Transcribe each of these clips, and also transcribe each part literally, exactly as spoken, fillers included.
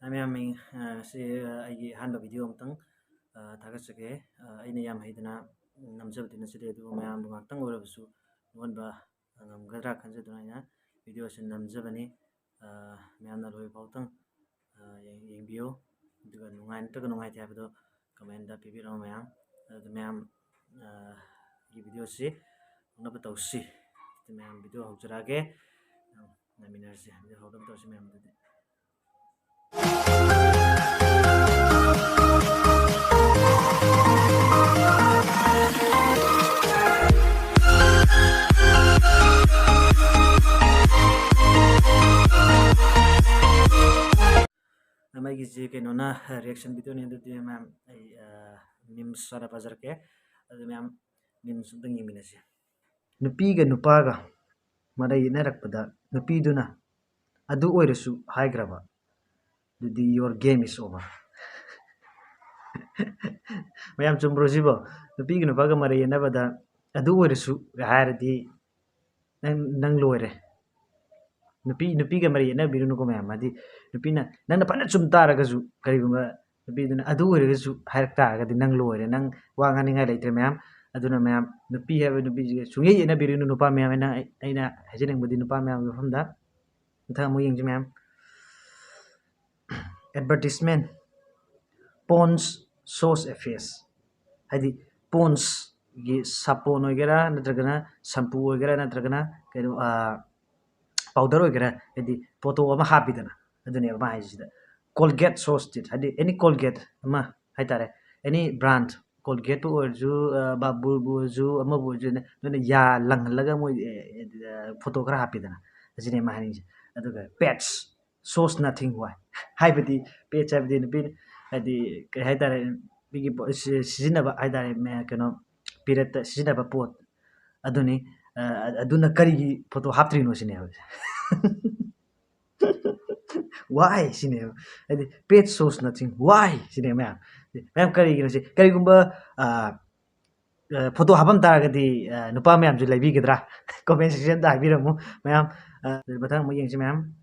ꯃꯌꯥꯝ, ꯃꯌꯥꯝ, ꯑ, ꯁꯤ, ꯑ, ꯑꯩꯒꯤ ꯑꯍꯥꯟꯕ ꯚꯤꯗꯤꯑꯣ ꯑꯃꯇꯪ, ꯑ, ꯊꯥꯒꯠꯆꯒꯦ꯫ ꯑ, ꯑꯩꯅ ꯌꯥꯝ ꯍꯩꯗꯅ ꯅꯝꯖꯕꯗꯤ ꯅꯠꯆꯗꯦ, ꯑꯗꯨꯕꯨ ꯃꯌꯥꯝꯕꯨ ꯉꯥꯛꯇꯪ ꯑꯣꯏꯔꯕꯁꯨ ꯅꯣꯛꯍꯟꯕ ꯉꯝꯒꯗ꯭ꯔꯥ ꯈꯟꯖꯗꯨꯅ ꯑꯩꯅ ꯚꯤꯗꯤꯑꯣꯁꯤ ꯅꯝꯖꯕꯅꯤ꯫ ꯑ, ꯃꯌꯥꯝꯅ ꯂꯣꯏꯕ ꯐꯥꯎꯇꯪ, ꯑ, ꯌꯦꯡ-, ꯌꯦꯡꯕꯤꯌꯨ꯫ ꯑꯗꯨꯒ ꯅꯨꯡꯉꯥꯏ ꯅꯠꯇ꯭ꯔꯒ ꯅꯨꯡꯉꯥꯏꯇꯦ ꯍꯥꯏꯕꯗꯣ ꯀꯃꯦꯟꯗ ꯄꯤꯕꯤꯔꯛꯑꯣ ꯃꯌꯥꯝ꯫ ꯑꯗꯨ ꯃꯌꯥꯝ, ꯑ, ꯒꯤ ꯚꯤꯗꯤꯑꯣꯁꯤ ꯍꯧꯅꯕ ꯇꯧꯁꯤ꯫ ꯑꯗꯨ ꯃꯌꯥꯝ ꯚꯤꯗꯤꯑꯣ ꯍꯧꯖꯔꯛꯑꯒꯦ꯫ ꯉꯥꯏꯃꯤꯟꯅꯔꯁꯤ꯫ ꯚꯤꯗꯤꯑꯣ ꯍꯧꯅꯕ ꯇꯧꯁꯤ ꯃꯌꯥꯝ ꯑꯗꯨꯗꯤ꯫ ꯃꯌꯥꯝ, ꯑꯩꯒꯤꯁꯤ ꯀꯩꯅꯣꯅ, reaction ꯚꯤꯗꯤꯑꯣꯅꯤ, ꯑꯗꯨꯗꯤ ꯃꯌꯥꯝ ꯑꯩ, ꯑ, memes ꯈꯔ ꯄꯥꯖꯔꯛꯀꯦ꯫ ꯑꯗꯨ ꯃꯌꯥꯝ memes ꯑꯝꯇꯪ ꯌꯦꯡꯃꯤꯟꯅꯁꯤ꯫ ꯅꯨꯄꯤꯒ ꯅꯨꯄꯥꯒ ꯃꯔꯩ ꯌꯦꯠꯅꯔꯛꯄꯗ ꯅꯨꯄꯤꯗꯨꯅ "ꯑꯗꯨ ꯑꯣꯏꯔꯁꯨ" ꯍꯥꯏꯈ꯭ꯔꯕ, ꯑꯗꯨꯗꯤ your game is over꯫ ꯃꯌꯥꯝ, ꯆꯨꯝꯕ꯭ꯔꯣ ꯁꯤꯕꯣ? ꯅꯨꯄꯤꯒ ꯅꯨꯄꯥꯒ ꯃꯔꯩ ꯌꯦꯠꯅꯕꯗ "ꯑꯗꯨ ꯑꯣꯏꯔꯁꯨ" ꯍꯥꯏꯔꯗꯤ ꯅꯪ, ꯅꯪ ꯂꯣꯏꯔꯦ꯫ ꯅꯨꯄꯤ, ꯅꯨꯄꯤꯒ ꯃꯔꯩ ꯌꯦꯠꯅꯕꯤꯔꯨꯅꯨꯀꯣ ꯃꯌꯥꯝ꯫ ꯍꯥꯏꯗꯤ ꯅꯨꯄꯤꯅ, ꯅꯪꯅ ꯐꯅ ꯆꯨꯝ ꯇꯥꯔꯒꯁꯨ, ꯀꯔꯤꯒꯨꯝꯕ ꯅꯨꯄꯤꯗꯨꯅ "ꯑꯗꯨ ꯑꯣꯏꯔꯒꯁꯨ" ꯍꯥꯏꯔꯛ ꯇꯥꯔꯒꯗꯤ ꯅꯪ ꯂꯣꯏꯔꯦ, ꯅꯪ ꯋꯥ ꯉꯥꯡꯅꯤꯡꯉꯥꯏ ꯂꯩꯇ꯭ꯔꯦ ꯃꯌꯥꯝ꯫ ꯑꯗꯨꯅ ꯃꯌꯥꯝ, ꯅꯨꯄꯤ ꯍꯥꯏꯕ ꯅꯨꯄꯤꯁꯤꯒ ꯁꯨꯡꯌꯦꯠ ꯌꯦꯠꯅꯕꯤꯔꯨꯅꯨ ꯅꯨꯄꯥ ꯃꯌꯥꯝ꯫ ꯑꯩꯅ, ꯑꯩꯅ ꯍꯥꯏꯖꯅꯤꯡꯕꯗꯤ ꯅꯨꯄꯥ ꯃꯌꯥꯝꯒꯤ ꯃꯐꯝꯗ꯫ ꯃꯊꯪ ꯑꯃꯨꯛ ꯌꯦꯡꯁꯤ ꯃꯌꯥꯝ꯫ Advertisement, Pond's source a face꯫ ꯍꯥꯏꯗꯤ Pond's ꯒꯤ ꯁꯥꯄꯣꯟ ꯑꯣꯏꯒꯦꯔꯥ, ꯅꯠꯇ꯭ꯔꯒꯅ shampoo ꯑꯣꯏꯒꯦꯔꯥ, ꯅꯠꯇ꯭ꯔꯒꯅ ꯀꯩꯅꯣ, ꯑ, powder ꯑꯣꯏꯒꯦꯔꯥ, ꯍꯥꯏꯗꯤ ꯄꯣꯠꯇꯣ ꯑꯃ ꯍꯥꯞꯄꯤꯗꯅ, ꯑꯗꯨꯅꯦꯕ ꯃꯥ ꯍꯥꯏꯁꯤꯗ꯫ Colgate source teeth, ꯍꯥꯏꯗꯤ any Colgate ꯑꯃ ꯍꯥꯏꯇꯥꯔꯦ, any brand, Colgateꯄꯨ ꯑꯣꯏꯔꯁꯨ, ꯑ, ꯕꯥꯕꯨꯔꯕꯨ ꯑꯣꯏꯔꯁꯨ, ꯑꯃꯕꯨ ꯑꯣꯏꯔꯁꯨ, ꯅꯣꯏꯅ ꯌꯥ ꯂꯪꯍꯜꯂꯒ ꯃꯣꯏ, ꯑꯦ, ꯑꯦ, ꯑ, photo ꯈꯔ ꯍꯥꯞꯄꯤꯗꯅ, ꯑꯁꯤꯅꯦ ꯃꯥ ꯍꯥꯏꯅꯤꯡꯉꯤꯁꯦ꯫ ꯑꯗꯨꯒ pets source nothing why, ꯍꯥꯏꯕꯗꯤ pets ꯍꯥꯏꯕꯗꯤ ꯅꯨꯄꯤ, ꯍꯥꯏꯗꯤ ꯀꯩ ꯍꯥꯏꯇꯥꯔꯦ, ꯅꯨꯄꯤꯒꯤ ꯄꯣ-, ꯁꯤ-, ꯁꯤꯖꯤꯟꯅꯕ ꯍꯥꯏꯇꯥꯔꯦ, ꯃ-, ꯀꯩꯅꯣ, periodꯇ ꯁꯤꯖꯤꯟꯅꯕ ꯄꯣꯠ ꯑꯗꯨꯅꯤ꯫ ꯑ, ꯑ-, ꯑꯗꯨꯅ ꯀꯔꯤꯒꯤ photo ꯍꯥꯞꯇ꯭ꯔꯤꯅꯣ ꯁꯤꯅꯦꯕ꯫ Why ꯁꯤꯅꯦꯕ꯫ ꯍꯥꯏꯗꯤ pets source nothing why ꯁꯤꯅꯦꯕ ꯃꯌꯥꯝ꯫ ꯃꯌꯥꯝ, ꯀꯔꯤꯒꯤꯅꯣ ꯁꯤ? ꯀꯔꯤꯒꯨꯝꯕ, ꯑ, ꯑ, photo ꯍꯥꯞꯄꯝ ꯇꯥꯔꯒꯗꯤ, ꯑ, ꯅꯨꯄꯥ ꯃꯌꯥꯝꯁꯨ ꯂꯩꯕꯤꯒꯗ꯭ꯔꯥ? Comment sectionꯗ ꯍꯥꯏꯕꯤꯔꯝꯃꯨ ꯃꯌꯥꯝ꯫ ꯑ, ꯃꯊꯪ ꯑꯃꯨꯛ ꯌꯦꯡꯁꯤ ꯃꯌꯥꯝ꯫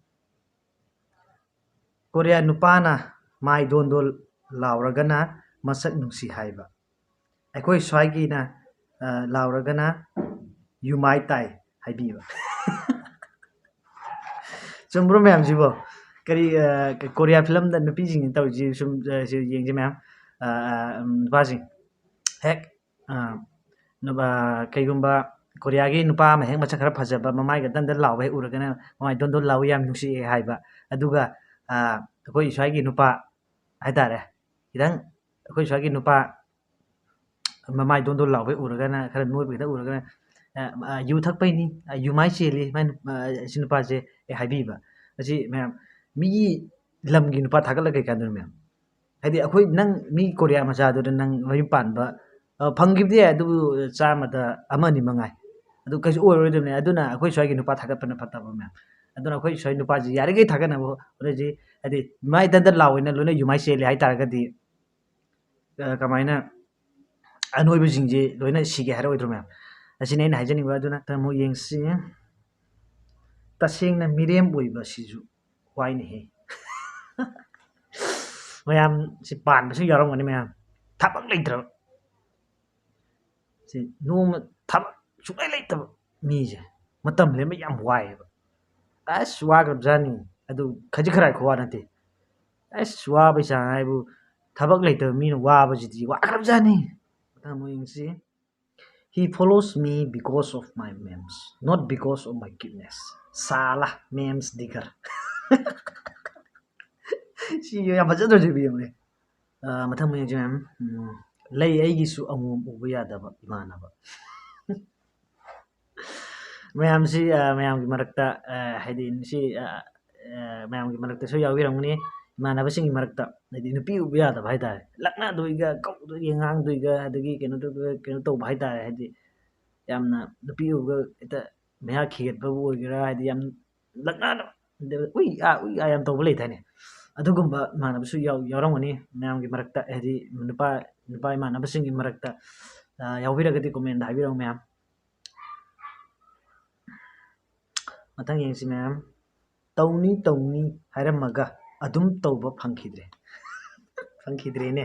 ꯀꯣꯔꯤꯌꯥ ꯅꯨꯄꯥꯅ ꯃꯥꯏ ꯗꯣꯟꯗꯣꯟ ꯂꯥꯎꯔꯒꯅ ꯃꯁꯛ ꯅꯨꯡꯁꯤ ꯍꯥꯏꯕ꯫ ꯑꯩꯈꯣꯏ ꯁ꯭ꯋꯥꯏꯒꯤꯅ, ꯑ, ꯂꯥꯎꯔꯒꯅ ꯌꯨꯃꯥꯏ ꯇꯥꯏ ꯍꯥꯏꯕꯤꯕ꯫ ꯆꯨꯝꯕ꯭ꯔꯣ ꯃꯌꯥꯝꯁꯤꯕꯣ? ꯀꯔꯤ, ꯑ, ꯀꯣꯔꯤꯌꯥ ꯐꯤꯂꯝꯗ ꯅꯨꯄꯤꯁꯤꯡꯅ ꯇꯧꯔꯤꯁꯤ ꯁꯨꯝ, ꯑ, ꯁꯤ ꯌꯦꯡꯁꯤ ꯃꯌꯥꯝ, ꯑ, ꯑ, ꯎꯝ, ꯅꯨꯄꯥꯁꯤꯡ꯫ ꯍꯦꯛ, ꯑ, ꯅꯨꯄꯥ, ꯀꯩꯒꯨꯝꯕ ꯀꯣꯔꯤꯌꯥꯒꯤ ꯅꯨꯄꯥ ꯑꯃ ꯍꯦꯛ ꯃꯁꯛ ꯈꯔ ꯐꯖꯕ, ꯃꯃꯥꯏꯒ ꯗꯟ ꯗꯟ ꯂꯥꯎꯕ ꯍꯦꯛ ꯎꯔꯒꯅ, "ꯃꯃꯥꯏ ꯗꯣꯟ ꯗꯣꯟ ꯂꯥꯎꯏ, ꯌꯥꯝ ꯅꯨꯡꯁꯤꯑꯦ" ꯍꯥꯏꯕ꯫ ꯑꯗꯨꯒ, ꯑ, ꯑꯩꯈꯣꯏ ꯁ꯭ꯋꯥꯏꯒꯤ ꯅꯨꯄꯥ ꯍꯥꯏꯇꯥꯔꯦ, ꯈꯤꯇꯪ ꯑꯩꯈꯣꯏ ꯁ꯭ꯋꯥꯏꯒꯤ ꯅꯨꯄꯥ ꯃꯃꯥꯏ ꯗꯣꯟ ꯗꯣꯟ ꯂꯥꯎꯕ ꯎꯔꯒꯅ, ꯈꯔ ꯅꯣꯏꯕ ꯈꯤꯇꯪ ꯎꯔꯒꯅ, "ꯑ, ꯑ, ꯌꯨ ꯊꯛꯄꯩꯅꯤ, ꯑ, ꯌꯨ ꯃꯥꯏ ꯆꯦꯜꯂꯤ, ꯃꯥꯏ ꯅꯨ-, ꯑ, ꯑꯁꯤ ꯅꯨꯄꯥꯁꯦ", ꯑꯦ, ꯍꯥꯏꯕꯤꯕ꯫ ꯑꯁꯤ ꯃꯌꯥꯝ, ꯃꯤꯒꯤ ꯂꯝꯒꯤ ꯅꯨꯄꯥ ꯊꯥꯒꯠꯂꯒ ꯀꯩ ꯀꯥꯟꯗꯣꯏꯅꯣ ꯃꯌꯥꯝ? ꯍꯥꯏꯗꯤ ꯑꯩꯈꯣꯏ, ꯅꯪ ꯃꯤ ꯀꯣꯔꯤꯌꯥ ꯃꯆꯥꯗꯨꯗ ꯅꯪ ꯃꯌꯨꯝ ꯄꯥꯟꯕ, ꯑ, ꯐꯪꯈꯤꯕꯗꯤ ꯌꯥꯏ, ꯑꯗꯨꯕꯨ ꯆꯥꯝꯃꯗ ꯑꯃꯅꯤ ꯃꯉꯥꯏ꯫ ꯑꯗꯨ ꯀꯩꯁꯨ ꯑꯣꯏꯔꯣꯏꯗꯕꯅꯤ꯫ ꯑꯗꯨꯅ ꯑꯩꯈꯣꯏ ꯁ꯭ꯋꯥꯏꯒꯤ ꯅꯨꯄꯥ ꯊꯥꯒꯠꯄꯅ ꯐꯠꯇꯕ ꯃꯌꯥꯝ꯫ ꯑꯗꯨꯅ ꯑꯩꯈꯣꯏ ꯁ꯭ꯋꯥꯏ ꯅꯨꯄꯥꯁꯤ ꯌꯥꯔꯤꯈꯩ ꯊꯥꯒꯠꯅꯕ ꯍꯣꯠꯅꯁꯤ꯫ ꯍꯥꯏꯗꯤ ꯃꯥꯏ ꯗꯟ ꯗꯟ ꯂꯥꯎꯋꯦꯅ ꯂꯣꯏꯅ ꯌꯨꯃꯥꯏ ꯆꯦꯜꯂꯦ ꯍꯥꯏ ꯇꯥꯔꯒꯗꯤ, ꯑ, ꯀꯃꯥꯏꯅ ꯑꯅꯣꯏꯕꯁꯤꯡꯁꯦ ꯂꯣꯏꯅ ꯁꯤꯒꯦ ꯍꯥꯏꯔꯛꯑꯣꯏꯗ꯭ꯔꯣ ꯃꯌꯥꯝ? ꯑꯁꯤꯅꯤ ꯑꯩꯅ ꯍꯥꯏꯖꯅꯤꯡꯕ꯫ ꯑꯗꯨꯅ ꯑꯃꯨꯛ ꯌꯦꯡꯁꯤ꯫ ꯇꯁꯦꯡꯅ ꯃꯤꯔꯦꯝ ꯑꯣꯏꯕ ꯁꯤꯁꯨ ꯋꯥꯏꯅꯦꯍꯦ꯫ ꯃꯌꯥꯝ ꯁꯤ ꯄꯥꯟꯕꯁꯨ ꯌꯥꯎꯔꯝꯒꯅꯤ ꯃꯌꯥꯝ꯫ ꯊꯕꯛ ꯂꯩꯇ꯭ꯔꯕ꯫ ꯁꯤ ꯅꯣꯡꯃ ꯊꯕꯛ ꯁꯨꯡꯂꯩ ꯂꯩꯇꯕ ꯃꯤꯁꯦ ꯃꯇꯝ ꯂꯦꯟꯕ ꯌꯥꯝ ꯋꯥꯏꯑꯦꯕ꯫ ꯑꯁ, ꯋꯥꯈ꯭ꯔꯕꯖꯥꯠꯅꯤ꯫ ꯑꯗꯨ ꯈꯖꯤꯛ ꯈꯔꯥꯏ ꯈꯨꯋꯥ ꯅꯠꯇꯦ꯫ ꯑꯁ, ꯋꯥꯕꯩ ꯆꯥꯡ ꯍꯥꯏꯕꯨ ꯊꯕꯛ ꯂꯩꯇꯕ ꯃꯤꯅ ꯋꯥꯕꯁꯤꯗꯤ ꯋꯥꯈ꯭ꯔꯕꯖꯥꯠꯅꯤ꯫ ꯃꯊꯪ ꯑꯃꯨꯛ ꯌꯦꯡꯁꯤ꯫ "He follows me because of my memes, not because of my cuteness." ꯁꯥꯂꯥ, memes digger꯫ ꯁꯤ ꯌꯥꯝ ꯐꯖꯗ꯭ꯔꯣ ꯁꯤ ꯌꯦꯡꯉꯨꯅꯦ꯫ ꯑ, ꯃꯊꯪ ꯑꯃꯨꯛ ꯌꯦꯡꯁꯤ ꯃꯌꯥꯝ꯫ ꯎꯝ, "ꯂꯩ ꯑꯩꯒꯤꯁꯨ ꯑꯃꯣꯝ ꯎꯕ ꯌꯥꯗꯕ ꯏꯃꯥꯟꯅꯕ꯫" ꯃꯌꯥꯝꯁꯤ, ꯑ, ꯃꯌꯥꯝꯒꯤ ꯃꯔꯛꯇ, ꯑ, ꯍꯥꯏꯗꯤ ꯁꯤ, ꯑ, ꯑ, ꯃꯌꯥꯝꯒꯤ ꯃꯔꯛꯇꯁꯨ ꯌꯥꯎꯕꯤꯔꯝꯒꯅꯤ꯫ ꯏꯃꯥꯟꯅꯕꯁꯤꯡꯒꯤ ꯃꯔꯛꯇ, ꯍꯥꯏꯗꯤ ꯅꯨꯄꯤ ꯎꯕ ꯌꯥꯗꯕ ꯍꯥꯏꯇꯥꯔꯦ꯫ ꯂꯛꯅꯗꯣꯏꯒ, ꯀꯧꯗꯣꯏꯒ, ꯉꯥꯡꯗꯣꯏꯒ, ꯑꯗꯒꯤ ꯀꯩꯅꯣ ꯇꯧꯗꯣꯏꯒ, ꯀꯩꯅꯣ ꯇꯧꯕ ꯍꯥꯏꯇꯥꯔꯦ꯫ ꯍꯥꯏꯗꯤ ꯌꯥꯝꯅ ꯅꯨꯄꯤ ꯎꯕꯒ ꯍꯦꯛꯇ ꯃꯌꯥ ꯈꯤꯒꯠꯄꯕꯨ ꯑꯣꯏꯒꯦꯔꯥ, ꯍꯥꯏꯗꯤ ꯌꯥꯝ ꯂꯛꯅꯅ, "ꯎꯏ ꯑꯥ, ꯎꯏ ꯑꯥ" ꯌꯥꯝ ꯇꯧꯕ ꯂꯩꯗꯥꯏꯅꯦ? ꯑꯗꯨꯒꯨꯝꯕ ꯏꯃꯥꯟꯅꯕꯁꯨ ꯌꯥꯎ-, ꯌꯥꯎꯔꯝꯒꯅꯤ ꯃꯌꯥꯝꯒꯤ ꯃꯔꯛꯇ, ꯍꯥꯏꯗꯤ ꯅꯨꯄꯥ, ꯅꯨꯄꯥ ꯏꯃꯥꯟꯅꯕꯁꯤꯡꯒꯤ ꯃꯔꯛꯇ, ꯑ, ꯌꯥꯎꯕꯤꯔꯒꯗꯤ comment ꯍꯥꯏꯕꯤꯔꯛꯎ ꯃꯌꯥꯝ꯫ ꯃꯊꯪ ꯌꯦꯡꯁꯤ ꯃꯌꯥꯝ꯫ "ꯇꯧꯅꯤ ꯇꯧꯅꯤ ꯍꯥꯏꯔꯝꯃꯒ ꯑꯗꯨꯝ ꯇꯧꯕ ꯐꯪꯈꯤꯗ꯭ꯔꯦ꯫ ꯐꯪꯈꯤꯗ꯭ꯔꯦꯅꯦ꯫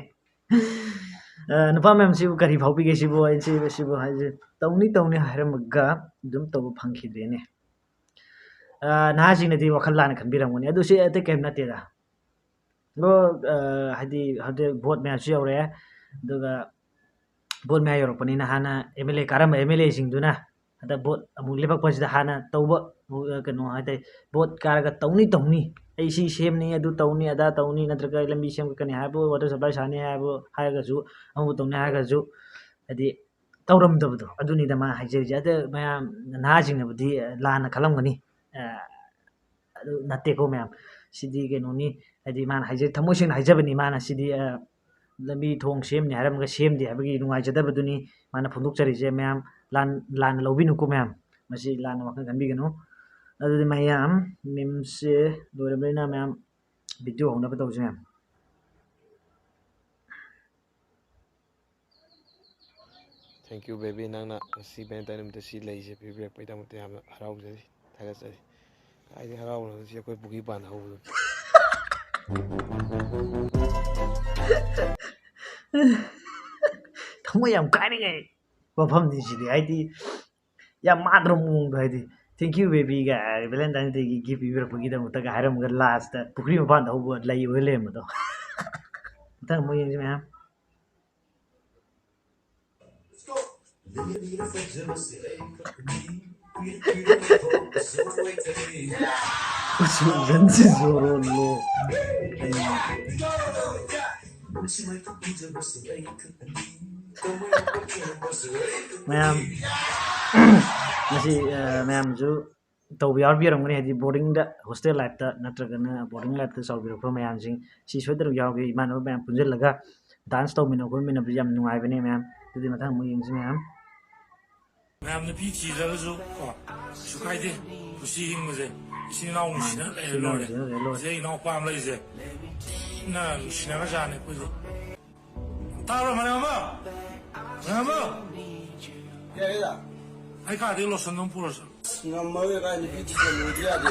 ꯑ, ꯅꯨꯄꯥ ꯃꯌꯥꯝꯁꯤꯕꯨ ꯀꯔꯤ ꯐꯥꯎꯕꯤꯒꯦ? ꯁꯤꯕꯨ ꯑꯩ, ꯁꯤ-, ꯁꯤꯕꯨ ꯍꯥꯏꯁꯦ, ꯇꯧꯅꯤ ꯇꯧꯅꯤ ꯍꯥꯏꯔꯝꯃꯒ ꯑꯗꯨꯝ ꯇꯧꯕ ꯐꯪꯈꯤꯗ꯭ꯔꯦꯅꯦ꯫ ꯑ, ꯅꯍꯥꯁꯤꯡꯅꯗꯤ ꯋꯥꯈꯜ ꯂꯥꯟꯅ ꯈꯟꯕꯤꯔꯝꯒꯅꯤ, ꯑꯗꯨ ꯁꯤ ꯑꯇꯩ ꯀꯔꯤꯝ ꯅꯠꯇꯦꯗ꯫ ꯑꯗꯣ, ꯑ, ꯍꯥꯏꯗꯤ ꯍꯧꯖꯤꯛ ꯚꯣꯠ ꯃꯌꯥꯝꯁꯨ ꯌꯧꯔꯛꯑꯦ, ꯑꯗꯨꯒ ꯚꯣꯠ ꯃꯌꯥ ꯌꯧꯔꯛꯄꯅꯤꯅ ꯍꯥꯟꯅ ꯑꯦꯝ ꯑꯦꯜ ꯑꯦ ꯀꯥꯔꯝꯕ ꯑꯦꯝ ꯑꯦꯜ ꯑꯦꯁꯤꯡꯗꯨꯅ ꯍꯟꯗꯛ ꯚꯣꯠ ꯑꯃꯨꯛ ꯂꯦꯞꯄꯛꯄꯁꯤꯗ ꯍꯥꯟꯅ ꯇꯧꯕ, ꯑ, ꯀꯩꯅꯣ ꯍꯥꯏ ꯇꯥꯔꯦ, ꯚꯣꯠ ꯀꯥꯔꯒ "ꯇꯧꯅꯤ, ꯇꯧꯅꯤ, ꯑꯩ ꯁꯤ ꯁꯦꯝꯅꯤ, ꯑꯗꯨ ꯇꯧꯅꯤ, ꯑꯗꯥ ꯇꯧꯅꯤ, ꯅꯠꯇ꯭ꯔꯒ ꯂꯝꯕꯤ ꯁꯦꯝꯒꯠꯀꯅꯤ" ꯍꯥꯏꯕꯨ, ꯋꯥꯇꯔ ꯁꯄ꯭ꯂꯥꯏ ꯁꯥꯅꯤ ꯍꯥꯏꯕꯨ ꯍꯥꯏꯔꯒꯁꯨ, ꯑꯃꯕꯨ ꯇꯧꯅꯤ ꯍꯥꯏꯔꯒꯁꯨ, ꯍꯥꯏꯗꯤ ꯇꯧꯔꯝꯗꯕꯗꯣ, ꯑꯗꯨꯅꯤꯗ ꯃꯥ ꯍꯥꯏꯖꯔꯤꯁꯦ꯫ ꯑꯗ ꯃꯌꯥꯝ ꯅꯍꯥꯁꯤꯡꯅꯕꯨꯗꯤ ꯂꯥꯟꯅ ꯈꯜꯂꯝꯒꯅꯤ, ꯑ, ꯑꯗꯨ ꯅꯠꯇꯦꯀꯣ ꯃꯌꯥꯝ, ꯁꯤꯗꯤ ꯀꯩꯅꯣꯅꯤ, ꯍꯥꯏꯗꯤ ꯃꯥꯅ ꯍꯥꯏꯖ-, ꯊꯃꯣꯏ ꯁꯦꯡꯅ ꯍꯥꯏꯖꯕꯅꯤ꯫ ꯃꯥꯅ ꯁꯤꯗꯤ, ꯑ, ꯂꯝꯕꯤ ꯊꯣꯡ ꯁꯦꯝꯅꯤ ꯍꯥꯏꯔꯝꯃꯒ ꯁꯦꯝꯗꯦ ꯍꯥꯏꯕꯒꯤ ꯅꯨꯡꯉꯥꯏꯖꯗꯕꯗꯨꯅꯤ ꯃꯥꯅ ꯐꯣꯡꯗꯣꯛꯆꯔꯤꯁꯦ꯫ ꯃꯌꯥꯝ ꯂꯥꯟ-, ꯂꯥꯟꯅ ꯂꯧꯕꯤꯅꯨꯀꯣ ꯃꯌꯥꯝ, ꯃꯁꯤ ꯂꯥꯟꯅ ꯋꯥꯈꯜ ꯈꯟꯕꯤꯒꯅꯨ꯫ ꯑꯗꯨꯗꯤ ꯃꯌꯥꯝ, ꯃꯤꯝꯁꯁꯦ ꯂꯣꯏꯔꯕꯅꯤꯅ ꯃꯌꯥꯝ ꯚꯤꯗꯤꯑꯣ ꯍꯧꯅꯕ ꯇꯧꯁꯦ ꯃꯌꯥꯝ꯫ Thank you, baby, ꯅꯪꯅ ꯉꯁꯤ Valentine ꯅꯨꯃꯤꯠꯇ ꯁꯤ ꯂꯩꯁꯦ ꯄꯤꯕꯤꯔꯛꯄꯒꯤꯗꯃꯛꯇ ꯌꯥꯝꯅ ꯍꯔꯥꯎꯖꯔꯤ, ꯊꯥꯒꯠꯆꯔꯤ꯫ ꯀꯥꯏꯗꯩ ꯍꯔꯥꯎꯕꯅꯣ, ꯁꯤ ꯑꯩꯈꯣꯏ ꯄꯨꯈ꯭ꯔꯤ ꯃꯄꯥꯟꯗ ꯍꯧꯕꯗꯨ꯫ ꯊꯃꯣꯏ ꯌꯥꯝ ꯀꯥꯏꯅꯤꯡꯉꯥꯏ ꯋꯥꯐꯝꯅꯤ ꯁꯤꯗꯤ, ꯍꯥꯏꯗꯤ ꯌꯥꯝ ꯃꯥꯟꯗ꯭ꯔꯣ ꯃꯑꯣꯡꯗꯣ, ꯍꯥꯏꯗꯤ "Thank you, baby" ꯒ ꯍꯥꯏꯔꯦ, Valentine Day ꯒꯤ gift ꯄꯤꯕꯤꯔꯛꯄꯒꯤꯗꯃꯛꯇꯒ ꯍꯥꯏꯔꯝꯃꯒ last ꯄꯨꯈ꯭ꯔꯤ ꯃꯄꯥꯟꯗ ꯍꯧꯕ ꯂꯩ ꯑꯣꯏ ꯂꯩꯔꯝꯕꯗꯣ꯫ ꯃꯊꯪ ꯑꯃꯨꯛ ꯌꯦꯡꯁꯤ ꯃꯌꯥꯝ꯫ ꯀꯨꯆꯨ ꯎꯖꯟꯁꯤ ꯖꯣꯔꯣꯟꯂꯣ꯫ ꯃꯌꯥꯝ, ꯃꯁꯤ, ꯑ, ꯃꯌꯥꯝꯁꯨ ꯇꯧꯕ ꯌꯥꯎꯕꯤꯔꯝꯒꯅꯤ, ꯍꯥꯏꯗꯤ boarding ꯗ, hostel life ꯇ ꯅꯠꯇ꯭ꯔꯒꯅ boarding life ꯇ ꯆꯥꯎꯕꯤꯔꯛꯄ ꯃꯌꯥꯝꯁꯤꯡ, ꯁꯤ ꯁꯣꯏꯗꯅ ꯌꯥꯎꯒꯦ꯫ ꯏꯃꯥꯟꯅꯕ ꯃꯌꯥꯝ ꯄꯨꯟꯁꯤꯜꯂꯒ dance ꯇꯧꯃꯤꯟꯅ ꯈꯣꯠꯃꯤꯟꯅꯕꯁꯨ ꯌꯥꯝ ꯅꯨꯡꯉꯥꯏꯕꯅꯦ ꯃꯌꯥꯝ꯫ ꯑꯗꯨꯗꯤ ꯃꯊꯪ ꯑꯃꯨꯛ ꯌꯦꯡꯁꯤ ꯃꯌꯥꯝ꯫ ꯃꯌꯥꯝ ꯅꯨꯄꯤ ꯊꯤꯗ꯭ꯔꯒꯁꯨ ꯀꯣ, ꯀꯩꯁꯨ ꯀꯥꯏꯗꯦ꯫ ꯄꯨꯟꯁꯤ ꯍꯤꯡꯕꯁꯦ ꯏꯆꯤꯟ ꯏꯅꯥꯎ ꯅꯨꯡꯁꯤꯅ ꯂꯩꯔ ꯂꯣꯏꯔꯦ꯫ ꯅꯨꯡꯁꯤꯅ ꯂꯩꯔ ꯂꯣꯏꯔꯦ꯫ ꯏꯆꯦ ꯏꯅꯥꯎꯄꯥ ꯑꯃ ꯂꯩꯔꯤꯁꯦ ꯊꯤꯅ ꯅꯨꯡꯁꯤꯅꯒ꯭ꯔꯖꯥꯠꯅꯤ ꯑꯩꯈꯣꯏꯁꯦ꯫ ꯇꯥꯕ꯭ꯔꯣ, ꯃꯌꯥꯝꯕ? ꯃꯌꯥꯝꯕ? ꯑꯩ ꯀꯥꯗꯒꯤ lotion ꯑꯃ ꯄꯨꯔꯁꯨ꯫ ꯑꯁ, ꯉꯝꯃꯔꯣꯏ ꯚꯥꯏ, ꯅꯨꯄꯤ ꯊꯤꯖꯤꯜꯂꯨꯕꯗꯤ ꯌꯥꯗꯦ꯫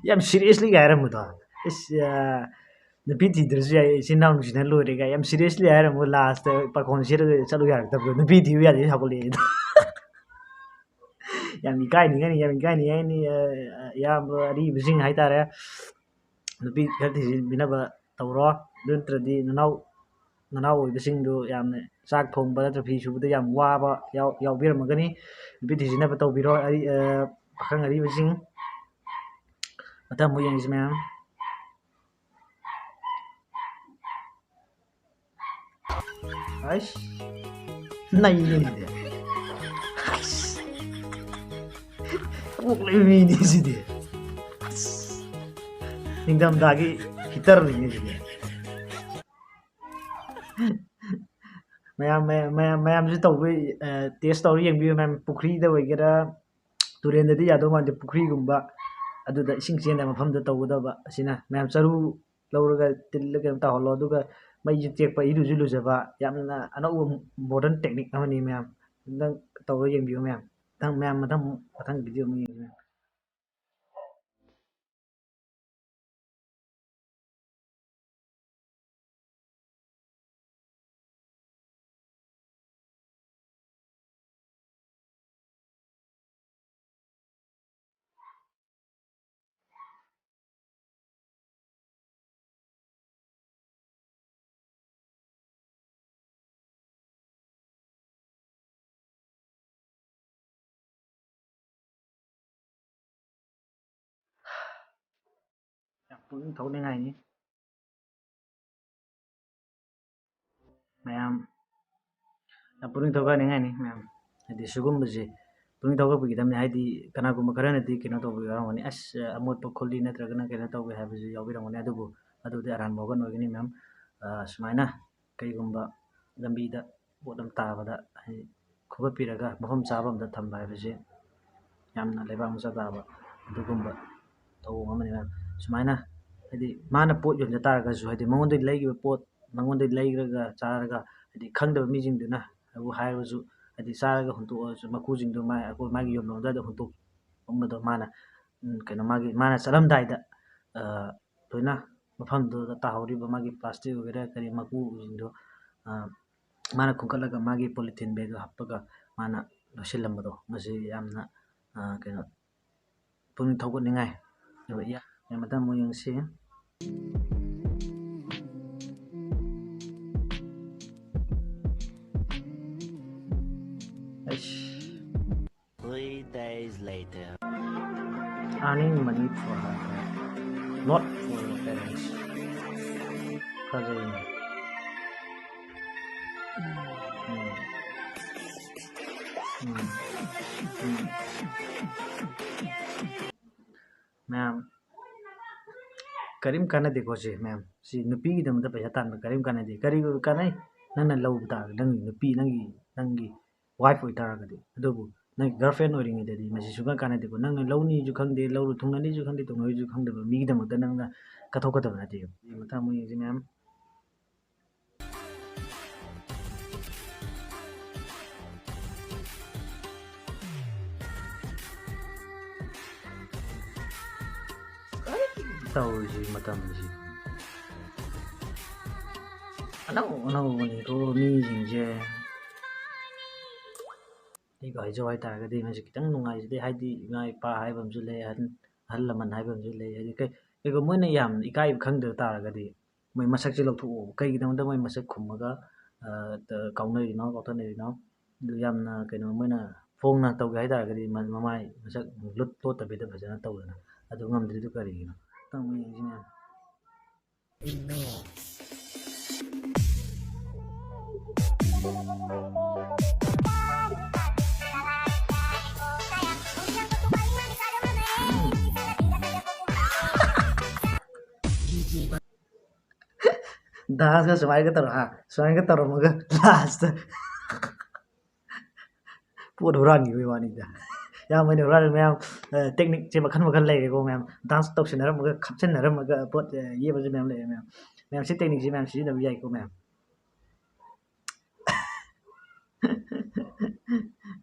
ꯌꯥꯝ seriously ꯒ ꯍꯥꯏꯔꯝꯕꯗꯣ꯫ ꯏꯁ, ꯑ, ꯅꯨꯄꯤ ꯊꯤꯗ꯭ꯔꯁꯨ ꯌꯥꯏ, ꯏꯆꯤꯟ ꯏꯅꯥꯎ ꯅꯨꯡꯁꯤꯅ ꯂꯣꯏꯔꯦ ꯀꯥꯏ ꯌꯥꯝ seriously ꯍꯥꯏꯔꯝꯕ, last ꯄꯥꯈꯣꯟ ꯁꯤꯔꯒ ꯆꯠꯂꯨ ꯌꯥꯔꯛꯇꯕꯗꯣ, ꯅꯨꯄꯤ ꯊꯤꯌꯨ ꯌꯥꯗꯦ ꯁꯥꯎꯒꯠꯂꯛꯑꯦ꯫ ꯌꯥꯝ ꯏꯀꯥꯏꯅꯤꯡꯉꯥꯏꯅꯤ, ꯌꯥꯝ ꯏꯀꯥꯏꯅꯤꯡꯉꯥꯏꯅꯤ, ꯑ, ꯏꯌꯥꯝꯕ ꯑꯔꯤꯕꯁꯤꯡ ꯍꯥꯏꯇꯥꯔꯦ꯫ ꯅꯨꯄꯤ ꯈꯔ ꯊꯤꯖꯤꯟꯕꯤꯅꯕ ꯇꯧꯔꯣ꯫ ꯑꯗꯨ ꯅꯠꯇ꯭ꯔꯗꯤ ꯅꯅꯥꯎ, ꯅꯅꯥꯎ ꯑꯣꯏꯕꯁꯤꯡꯗꯨ ꯌꯥꯝꯅ ꯆꯥꯛ ꯊꯣꯡꯕ ꯅꯠꯇ꯭ꯔꯒ ꯐꯤ ꯁꯨꯕꯗ ꯌꯥꯝ ꯋꯥꯕ ꯌꯥꯎ-, ꯌꯥꯎꯕꯤꯔꯝꯃꯒꯅꯤ꯫ ꯅꯨꯄꯤ ꯊꯤꯖꯤꯟꯅꯕ ꯇꯧꯕꯤꯔꯣ, ꯑꯔꯤ-, ꯑ, ꯄꯥꯈꯪ ꯑꯔꯤꯕꯁꯤꯡ꯫ ꯃꯊꯪ ꯑꯃꯨꯛ ꯌꯦꯡꯁꯤ ꯃꯌꯥꯝ꯫ ꯑꯩꯁ, ꯅꯩꯔꯦꯅꯦ꯫ ꯑꯁ, ꯀꯣꯛ ꯂꯩꯕ ꯃꯤꯅꯤ ꯁꯤꯗꯤ꯫ ꯑꯁ, ꯅꯤꯡꯊꯝꯊꯥꯒꯤ heater ꯅꯤꯅꯦ ꯁꯤꯗꯤ꯫ ꯃꯌꯥꯝ, ꯃꯌꯥꯝ, ꯃꯌꯥꯝ, ꯃꯌꯥꯝꯁꯨ ꯇꯧꯕ, ꯑ, test ꯇꯧꯔ ꯌꯦꯡꯕꯤꯌꯨ ꯃꯌꯥꯝ꯫ ꯄꯨꯈ꯭ꯔꯤꯗ ꯑꯣꯏꯒꯦꯔꯥ, ꯇꯨꯔꯦꯟꯗꯗꯤ ꯌꯥꯗꯧ ꯃꯥꯟꯗꯦ, ꯄꯨꯈ꯭ꯔꯤꯒꯨꯝꯕ ꯑꯗꯨꯗ ꯏꯁꯤꯡ ꯆꯦꯟꯗꯕ ꯃꯐꯝꯗ ꯇꯧꯒꯗꯕ ꯑꯁꯤꯅ꯫ ꯃꯌꯥꯝ ꯆꯔꯨ ꯂꯧꯔꯒ ꯇꯤꯜꯂ ꯀꯩꯅꯣ ꯇꯧꯍꯜꯂꯣ, ꯑꯗꯨꯒ ꯃꯩꯁꯨ ꯇꯦꯛꯄ, ꯏꯔꯨꯁꯨ ꯂꯨꯖꯕ, ꯌꯥꯝꯅ ꯑꯅꯧꯕ modern technique ꯑꯃꯅꯤ ꯃꯌꯥꯝ꯫ ꯑꯝꯇꯪ ꯇꯧꯔ ꯌꯦꯡꯕꯤꯌꯨ ꯃꯌꯥꯝ꯫ ꯃꯊꯪ, ꯃꯌꯥꯝ ꯃꯊꯪ, ꯃꯊꯪ video ꯑꯃꯨꯛ ꯌꯦꯡꯁꯤ ꯃꯌꯥꯝ꯫ ꯌꯥꯝ ꯄꯨꯛꯅꯤꯡ ꯊꯧꯒꯠꯅꯤꯡꯉꯥꯏꯅꯤ ꯃꯌꯥꯝ, ꯌꯥꯝ ꯄꯨꯛꯅꯤꯡ ꯊꯧꯒꯠꯅꯤꯡꯉꯥꯏꯅꯤ ꯃꯌꯥꯝ꯫ ꯍꯥꯏꯗꯤ ꯁꯤꯒꯨꯝꯕꯁꯦ ꯄꯨꯛꯅꯤꯡ ꯊꯧꯒꯠꯄꯤꯒꯗꯕꯅꯤ꯫ ꯍꯥꯏꯗꯤ ꯀꯅꯥꯒꯨꯝꯕ ꯈꯔꯅꯗꯤ ꯀꯩꯅꯣ ꯇꯧꯕ ꯌꯥꯎꯔꯝꯒꯅꯤ, "ꯑꯁ, ꯑꯃꯣꯠꯄ ꯈꯨꯜꯂꯤ ꯅꯠꯇ꯭ꯔꯒꯅ ꯀꯩꯅꯣ ꯇꯧꯋꯦ" ꯍꯥꯏꯕꯁꯨ ꯌꯥꯎꯕꯤꯔꯝꯒꯅꯤ꯫ ꯑꯗꯨꯕꯨ ꯑꯗꯨꯗꯤ ꯑꯔꯥꯟꯕ ꯋꯥꯈꯜ ꯑꯣꯏꯒꯅꯤ ꯃꯌꯥꯝ꯫ ꯑ, ꯁꯨꯃꯥꯏꯅ ꯀꯩꯒꯨꯝꯕ ꯂꯝꯕꯤꯗ ꯄꯣꯠ ꯑꯃ ꯇꯥꯕꯗ, ꯍꯥꯏꯗꯤ, ꯈꯨꯒꯠꯄꯤꯔꯒ ꯃꯐꯝ ꯆꯥꯕ ꯑꯃꯗ ꯊꯝꯕ ꯍꯥꯏꯕꯁꯦ ꯌꯥꯝꯅ ꯂꯩꯕꯥꯛ ꯃꯆꯥ ꯇꯥꯕ ꯑꯗꯨꯒꯨꯝꯕ ꯊꯧꯑꯣꯡ ꯑꯃꯅꯤ ꯃꯌꯥꯝ꯫ ꯁꯨꯃꯥꯏꯅ ꯍꯥꯏꯗꯤ ꯃꯥꯅ ꯄꯣꯠ ꯌꯣꯟꯖ ꯇꯥꯔꯒꯁꯨ, ꯍꯥꯏꯗꯤ ꯃꯉꯣꯟꯗꯒꯤ ꯂꯩꯈꯤꯕ ꯄꯣꯠ, ꯃꯉꯣꯟꯗꯒꯤ ꯂꯩꯔꯒ ꯆꯥꯔꯒ, ꯍꯥꯏꯗꯤ ꯈꯪꯗꯕ ꯃꯤꯁꯤꯡꯗꯨꯅ ꯑꯩꯕꯨ ꯍꯥꯏꯔꯒꯁꯨ, ꯍꯥꯏꯗꯤ ꯆꯥꯔꯒ ꯍꯨꯟꯇꯣꯛꯑꯁꯨ, ꯃꯀꯨꯁꯤꯡꯗꯣ ꯃꯥ, ꯑꯩꯈꯣꯏ ꯃꯥꯒꯤ ꯌꯣꯟꯐꯝ ꯑꯗꯨꯋꯥꯏꯗ ꯍꯨꯟꯇꯣꯛꯑꯝꯕꯗꯣ ꯃꯥꯅ, ꯎꯝ, ꯀꯩꯅꯣ, ꯃꯥꯒꯤ, ꯃꯥꯅ ꯆꯠꯂꯝꯗꯥꯏꯗ, ꯑ, ꯂꯣꯏꯅ ꯃꯐꯝꯗꯨꯗ ꯇꯥꯍꯧꯔꯤꯕ ꯃꯥꯒꯤ plastic ꯑꯣꯏꯒꯦꯔꯥ ꯀꯔꯤ ꯃꯀꯨꯁꯤꯡꯗꯣ, ꯑ, ꯃꯥꯅ ꯈꯨꯟꯒꯠꯂꯒ ꯃꯥꯒꯤ polythene bagꯗ ꯍꯥꯞꯄꯒ ꯃꯥꯅ ꯂꯣꯏꯁꯤꯜꯂꯝꯕꯗꯣ, ꯃꯁꯤ ꯌꯥꯝꯅ, ꯑ, ꯀꯩꯅꯣ, ꯄꯨꯛꯅꯤꯡ ꯊꯧꯒꯠꯅꯤꯡꯉꯥꯏ ꯑꯣꯏꯕ꯫ ꯌꯥ-, ꯃꯊꯪ ꯑꯃꯨꯛ ꯌꯦꯡꯁꯤ꯫ ꯑꯩꯁ꯫ Three days later. Earning money for her, not for your parents. ꯐꯖꯩꯅꯦ꯫ ꯎꯝ꯫ ꯎꯝ꯫ ꯎꯝ꯫ ꯃꯌꯥꯝ, ꯀꯔꯤꯝ ꯀꯥꯟꯅꯗꯦꯀꯣ ꯁꯤ ꯃꯌꯥꯝ꯫ ꯁꯤ ꯅꯨꯄꯤꯒꯤꯗꯃꯛꯇ ꯄꯩꯁꯥ ꯇꯥꯟꯕ ꯀꯔꯤꯝ ꯀꯥꯟꯅꯗꯦ꯫ ꯀꯔꯤ ꯀꯥꯟꯅꯩ? ꯅꯪꯅ ꯂꯧꯕ ꯇꯥꯔꯒꯗꯤ, ꯅꯪꯒꯤ ꯅꯨꯄꯤ, ꯅꯪꯒꯤ, ꯅꯪꯒꯤ wife ꯑꯣꯏꯇꯥꯔꯒꯗꯤ꯫ ꯑꯗꯨꯕꯨ ꯅꯪꯒꯤ girlfriend ꯑꯣꯏꯔꯤꯉꯩꯗꯗꯤ ꯃꯁꯤ ꯁꯨꯡꯀꯥꯟ ꯀꯥꯟꯅꯗꯦꯀꯣ꯫ ꯅꯪꯅ ꯂꯧꯅꯤꯁꯨ ꯈꯪꯗꯦ, ꯂꯧꯔꯨ ꯊꯨꯡꯅꯅꯤꯁꯨ ꯈꯪꯗꯦ, ꯇꯧꯅꯔꯤꯁꯨ ꯈꯪꯗꯕ ꯃꯤꯒꯤꯗꯃꯛꯇ ꯅꯪꯅ ꯀꯠꯊꯣꯛꯀꯗꯕ ꯅꯠꯇꯦ꯫ ꯃꯊꯪ ꯑꯃꯨꯛ ꯌꯦꯡꯁꯤ ꯃꯌꯥꯝ꯫ ꯇꯧꯔꯤꯁꯤ ꯃꯇꯝꯁꯤ ꯑꯅꯧ ꯑꯅꯧꯕꯅꯤꯀꯣ ꯃꯤꯁꯤꯡꯁꯦ꯫ ꯑꯩꯕꯨ ꯍꯥꯏꯖꯧ ꯍꯥꯏꯇꯥꯔꯒꯗꯤ ꯃꯁꯤ ꯈꯤꯇꯪ ꯅꯨꯡꯉꯥꯏꯖꯗꯦ꯫ ꯍꯥꯏꯗꯤ ꯏꯃꯥ ꯏꯄꯥ ꯍꯥꯏꯕ ꯑꯃꯁꯨ ꯂꯩ, ꯑꯍꯟ, ꯑꯍꯜ ꯂꯃꯟ ꯍꯥꯏꯕ ꯑꯃꯁꯨ ꯂꯩ꯫ ꯍꯥꯏꯗꯤ ꯀꯩ-, ꯀꯩꯒꯨꯝꯕ ꯃꯣꯏꯅ ꯌꯥꯝ ꯏꯀꯥꯏꯕ ꯈꯪꯗꯕ ꯇꯥꯔꯒꯗꯤ ꯃꯣꯏ ꯃꯁꯛꯁꯦ ꯂꯧꯊꯣꯛꯑꯣ꯫ ꯀꯩꯒꯤꯅꯣꯗ ꯃꯣꯏ ꯃꯁꯛ ꯈꯨꯝꯃꯒ, ꯑ, ꯀꯥꯎꯅꯔꯤꯅꯣ, ꯀꯥꯎꯊꯠꯅꯔꯤꯅꯣ? ꯑꯗꯨ ꯌꯥꯝꯅ ꯀꯩꯅꯣ ꯃꯣꯏꯅ ꯐꯣꯡꯅ ꯇꯧꯒꯦ ꯍꯥꯏꯇꯥꯔꯒꯗꯤ ꯃ-, ꯃꯃꯥꯏ ꯃꯁꯛ ꯂꯨꯠ-, ꯂꯣꯠꯇꯕꯤꯗ ꯐꯖꯅ ꯇꯧꯗꯅ꯫ ꯑꯗꯨ ꯉꯝꯗ꯭ꯔꯤꯗꯨ ꯀꯔꯤꯒꯤꯅꯣ? ꯇꯧꯅꯤ ꯍꯥꯏꯁꯤꯅ꯫ Danceꯒ ꯁꯨꯃꯥꯏꯅꯒ ꯇꯧꯔ-, ꯍꯥ? ꯁꯨꯃꯥꯏꯅꯒ ꯇꯧꯔꯝꯃꯒ lastꯇ ꯄꯣꯠ ꯍꯨꯔꯥꯟꯈꯤꯕꯒꯤ ꯋꯥꯅꯤꯗ꯫ ꯏꯌꯥꯝꯕ ꯍꯣꯏꯅ ꯍꯨꯔꯥꯜꯂꯤ ꯃꯌꯥꯝ, ꯑ, technique ꯁꯦ ꯃꯈꯜ ꯃꯈꯜ ꯂꯩꯔꯦꯀꯣ ꯃꯌꯥꯝ꯫ Dance ꯇꯧꯁꯤꯟꯅꯔꯝꯃꯒ, ꯈꯞꯆꯤꯟꯅꯔꯝꯃꯒ ꯄꯣꯠ, ꯑ, ꯌꯦꯛꯄꯁꯨ ꯃꯌꯥꯝ ꯂꯩꯔꯦ ꯃꯌꯥꯝ꯫ ꯃꯌꯥꯝ ꯁꯤ technique ꯁꯤ ꯃꯌꯥꯝ ꯁꯤꯖꯤꯟꯅꯕ ꯌꯥꯏꯀꯣ ꯃꯌꯥꯝ꯫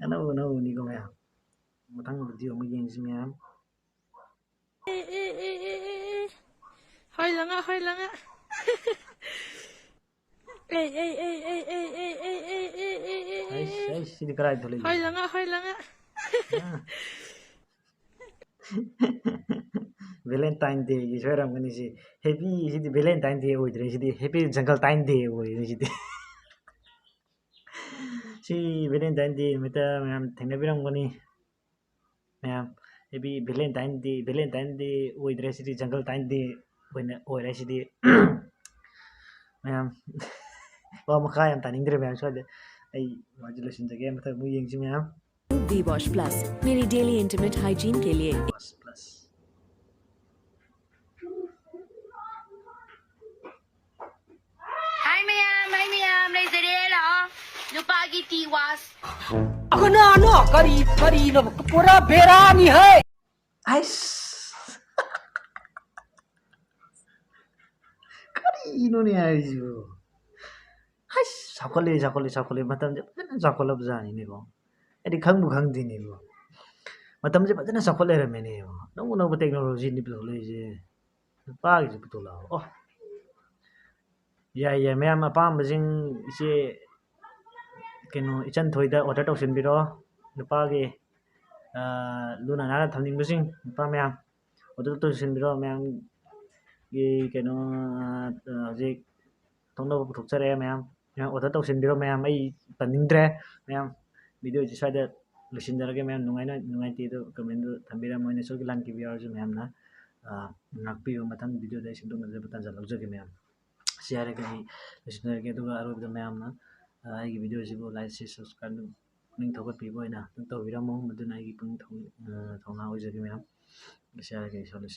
ꯑꯅꯧ ꯑꯅꯧꯕꯅꯤꯀꯣ ꯃꯌꯥꯝ꯫ ꯃꯊꯪ video ꯑꯃꯨꯛ ꯌꯦꯡꯁꯤ ꯃꯌꯥꯝ꯫ ꯑꯦ, ꯑꯦ, ꯑꯦ, ꯑꯦ, ꯑꯦ, ꯑꯦ꯫ ꯍꯣꯏ ꯂꯉ, ꯍꯣꯏ ꯂꯉ꯫ ꯑꯦ, ꯑꯦ, ꯑꯦ, ꯑꯦ꯫ ꯑꯩꯁ, ꯑꯩꯁ, ꯁꯤꯗꯤ ꯀꯗꯥꯏ ꯊꯣꯛꯂꯛꯏꯅꯣ? ꯍꯣꯏ ꯂꯉ, ꯍꯣꯏ ꯂꯉ꯫ ꯑꯥ꯫ Valentine Day ꯒꯤ ꯁꯣꯏꯔꯝꯒꯅꯤ ꯁꯤ꯫ Happy ꯁꯤꯗꯤ Valentine Day ꯑꯣꯏꯗ꯭ꯔꯦ ꯁꯤꯗꯤ, Happy Jungle Time Day ꯑꯣꯏꯔꯦ ꯁꯤꯗꯤ꯫ ꯁꯤ Valentine Day ꯅꯨꯃꯤꯠꯇ ꯃꯌꯥꯝ ꯊꯦꯡꯅꯕꯤꯔꯝꯒꯅꯤ꯫ ꯃꯌꯥꯝ, Happy Valentine Day, Valentine Day ꯑꯣꯏꯗ꯭ꯔꯦ ꯁꯤꯗꯤ, Jungle Time Day ꯑꯣꯏꯅ ꯑꯣꯏꯔꯦ ꯁꯤꯗꯤ꯫ ꯃꯌꯥꯝ, ꯋꯥ ꯃꯈꯥ ꯌꯥꯝ ꯇꯥꯅꯤꯡꯗ꯭ꯔꯦ ꯃꯌꯥꯝ ꯁ꯭ꯋꯥꯏꯗ꯫ ꯑꯩ ꯋꯥꯁꯦ ꯂꯣꯏꯁꯤꯟꯖꯒꯦ, ꯃꯊꯪ ꯑꯃꯨꯛ ꯌꯦꯡꯁꯤ ꯃꯌꯥꯝ꯫ Body Wash Plus, मेरी daily intimate hygiene के लिए। Wash Plus꯫ Hi ꯃꯌꯥꯝ, hi ꯃꯌꯥꯝ, ꯂꯩꯖꯔꯦ, ꯂꯥꯛꯑꯣ꯫ ꯅꯨꯄꯥꯒꯤ tea wash꯫ ꯑꯩꯈꯣꯏꯅ ꯑꯅꯣ ꯀꯔꯤ, ꯀꯔꯤꯅꯣ? ꯄꯨꯔꯥ ꯕꯦꯔꯥꯅꯤ ꯍꯦ꯫ ꯑꯩꯁ꯫ ꯀꯔꯤꯅꯣꯅꯦ ꯍꯥꯏꯁꯤꯕꯨ? ꯍꯩꯁ, ꯆꯥꯎꯈꯠꯂꯦ, ꯆꯥꯎꯈꯠꯂꯦ, ꯆꯥꯎꯈꯠꯂꯦ꯫ ꯃꯇꯝꯁꯦ ꯐꯖꯅ ꯆꯥꯎꯈꯠꯂꯕ ꯖꯥꯠꯅꯤꯅꯦꯀꯣ꯫ ꯑꯩꯗꯤ ꯈꯪꯕꯨ ꯈꯪꯗꯦꯅꯦꯀꯣ꯫ ꯃꯇꯝꯁꯦ ꯐꯖꯅ ꯆꯥꯎꯈꯠ ꯂꯩꯔꯝꯃꯦꯅꯦ꯫ ꯑꯅꯧ ꯑꯅꯧꯕ technology ꯅꯤ ꯄꯨꯊꯣꯛꯂꯛꯏꯁꯦ꯫ ꯅꯨꯄꯥꯒꯤꯁꯨ ꯄꯨꯊꯣꯛꯂꯛꯑꯕ꯫ ꯑꯣ꯫ ꯌꯥꯏ, ꯌꯥꯏ꯫ ꯃꯌꯥꯝ ꯑꯄꯥꯝꯕꯁꯤꯡ ꯏꯆꯦ, ꯀꯩꯅꯣ, ꯏꯆꯟ ꯊꯣꯏꯗ order ꯇꯧꯁꯤꯟꯕꯤꯔꯣ꯫ ꯅꯨꯄꯥꯒꯤ, ꯑ, ꯂꯨꯅ ꯅꯥꯟꯅ ꯊꯝꯅꯤꯡꯕꯁꯤꯡ, ꯅꯨꯄꯥ ꯃꯌꯥꯝ order ꯇꯧꯁꯤꯟꯕꯤꯔꯣ꯫ ꯃꯌꯥꯝꯒꯤ ꯀꯩꯅꯣ, ꯑ, ꯍꯧꯖꯤꯛ ꯊꯣꯛꯅꯕ ꯄꯨꯊꯣꯛꯆꯔꯛꯑꯦ ꯃꯌꯥꯝ꯫ ꯃꯌꯥꯝ order ꯇꯧꯁꯤꯟꯕꯤꯔꯣ ꯃꯌꯥꯝ꯫ ꯑꯩ ꯄꯟꯅꯤꯡꯗ꯭ꯔꯦ ꯃꯌꯥꯝ꯫ Video ꯁꯤ ꯁ꯭ꯋꯥꯏꯗ ꯂꯣꯏꯁꯤꯟꯖꯔꯒꯦ ꯃꯌꯥꯝ꯫ ꯅꯨꯡꯉꯥꯏꯅ, ꯅꯨꯡꯉꯥꯏꯇꯦ ꯑꯗꯣ comment ꯊꯝꯕꯤꯔꯝꯃꯣ꯫ ꯑꯩꯅ ꯁꯣꯏꯈꯤ ꯂꯥꯟꯈꯤꯕ ꯌꯥꯎꯔꯁꯨ ꯃꯌꯥꯝꯅ, ꯑ, ꯉꯥꯛꯄꯤꯌꯨ꯫ ꯃꯊꯪ video ꯗ ꯑꯩ ꯁꯦꯝꯗꯣꯛꯅꯖꯕ ꯇꯥꯟꯖꯥ ꯂꯧꯖꯒꯦ ꯃꯌꯥꯝ꯫ ꯁꯤ ꯍꯥꯏꯔꯒ ꯑꯩ ꯂꯣꯏꯁꯤꯟꯖꯔꯒꯦ꯫ ꯑꯗꯨꯒ ꯑꯔꯣꯏꯕꯗ ꯃꯌꯥꯝꯅ, ꯑ, ꯑꯩꯒꯤ video ꯁꯤꯕꯨ like, share, subscribe ꯄꯨꯛꯅꯤꯡ ꯊꯧꯒꯠꯄꯤꯕ ꯑꯣꯏꯅ ꯑꯗꯨꯝ ꯇꯧꯕꯤꯔꯝꯃꯣ꯫ ꯃꯗꯨꯅ ꯑꯩꯒꯤ ꯄꯨꯛꯅꯤꯡ ꯊꯧ-, ꯑ, ꯊꯧꯅꯥ ꯑꯣꯏꯖꯒꯦ ꯃꯌꯥꯝ꯫ ꯁꯤ ꯍꯥꯏꯔꯒ ꯑꯩ ꯁ꯭ꯋꯥꯏ ꯂꯣꯏꯁꯤꯟ-